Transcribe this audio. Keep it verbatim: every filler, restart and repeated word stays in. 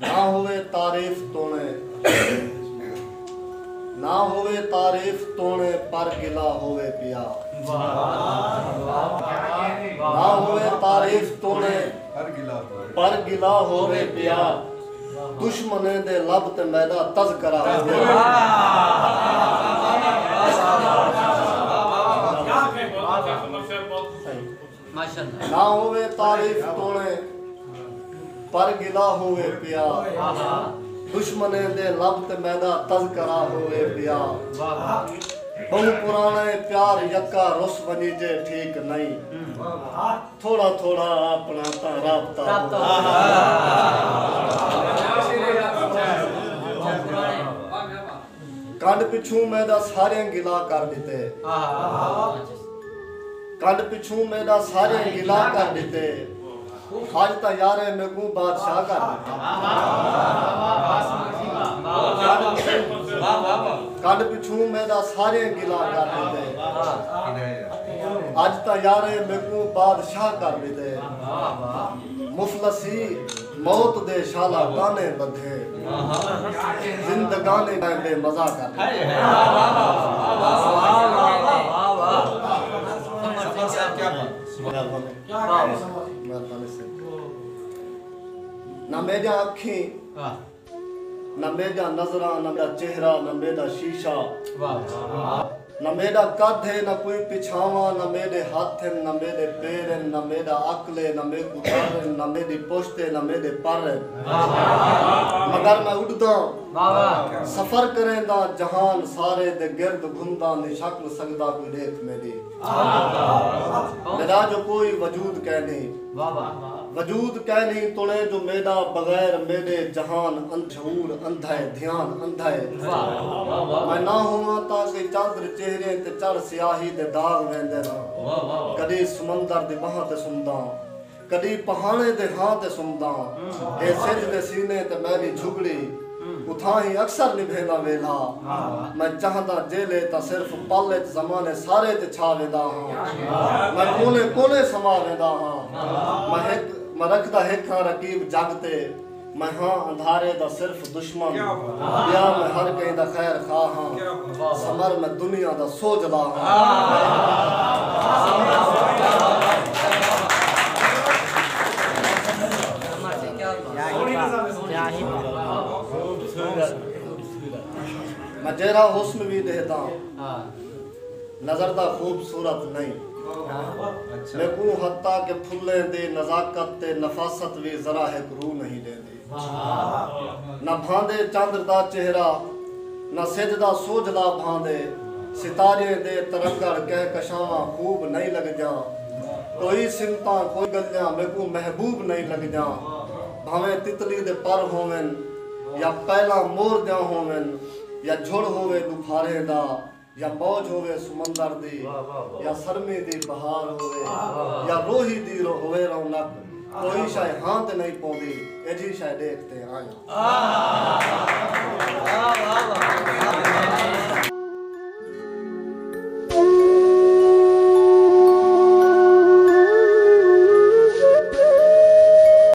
نہ ہووے تعریف توݨے، نہ ہووے تعریف توݨے، پر گلا ہووے پیا۔ نہ ہووے تعریف توݨے، پر گلا ہووے پیا۔ دشمنیں دے لب تے میݙا تذکرہ ہووے۔ نہ ہووے تعریف توݨے، پر گلا ہووے پیا۔ دشمنیں دے لب تے میݙا تذکرہ ہووے پیا۔ ٻہوں پراݨا اے پیار یکا، رس ونڄیجے ٹھیک نئیں۔ تھوڑا تھوڑا اپݨا تاں رابطہ ہووے۔ کنڈ پچھوں میݙا ساریں گلا کر ݙتے۔ کنڈ پچھوں میݙا ساریں گلا کر ݙتے۔ اڄ تاں یاریں میکوں بادشاہ کر ݙتے۔ کنڈ پچھوں، کنڈ پچھوں میݙا ساریں گلا کر ݙتے۔ اڄ تاں یاریں میکوں بادشاہ کر ݙتے۔ مفلسی موت دے شالا ڳانے ٻدھے، زندگانی ڳائیں بے مزہ کر ݙتے۔ مہربانی سئیں۔ نہ میݙیاں اکھیں، نہ میݙیاں نظراں، نہ میݙا چہرہ، نہ میݙا شیشہ۔ نہ میݙا قد ہے، نہ کوئی پچھاواں، نہ میݙے ہتھ ہن، نہ میݙے پیر ہن، نہ میݙا عقل ہے، نہ میکوں تر ہن، نہ میݙی پشت ہے، نہ میݙے پر ہن۔ مگر میں اݙداں، سفر کرینداں جہان سارے دے گرد گھمداں، نی شکل سڳدا کوئی ݙیکھ میݙی۔ میݙا جو کوئی وجود کائنی۔ وجود کائنی توݨے جو میݙا، بغیر میݙے جہان اندھ، شعور اندھا ہے، دھیان اندھا ہے۔ میں نہ ہوواں تاں کئی چندر چہریں تے چڑھ سیاہی دے داغ ویندن۔ کݙی سمندر دی ٻانہہ تے سمداں، کݙی پہاݨے دے ہاں تے سمداں۔ اے سجھ دے سینے تے میݙی جھڳڑی، اتھاں ہی اکثر نبھیندا ویلھا۔ میں چاہنداں جیلے تاں صرف پل اچ زمانے سارے تے چھا ویندا ہاں۔ میں کونے کونے سما ویندا ہاں۔ میں ہک، میں رکھدا ہک ہاں رقیب جڳ تے۔ میں ہاں اندھارے دا صرف دشمن، ٻیا میں ہر کہیں دا خیر خواہ ہاں۔ سمر میں دنیا دا سوجھلا ہاں۔ میں جیرھا حسن وی ݙیہداں، نظر دا خوبصورت نئیں۔ میکوں حتیٰ کہ پھلیں دی نزاکت تے نفاست وی ذرا ہک روح نئیں ݙیندی۔ نہ بھاندے چندر دا چہرہ، نہ سجھ دا سوجھلا بھاندے۔ ستاریں دے ترنگڑ کہکشاواں خوب نئیں لڳدیاں۔ کوئی سمتاں، کوئی ڳلیاں میکوں محبوب نئیں لڳدیاں۔ بھانویں تتلی دے پر ہوون، یا پیلاں مور دیاں ہوون، یا جھڑ ہووے ݙوپھاریں دا، یا موج ہووے سمندر دی، یا سرمی دی بہار ہووے، یا روہی دی رو-، ہووے رونق، کوئی شئے ہاں تے نئیں پوندی، ایجھی شئے ݙیکھ تے آیاں۔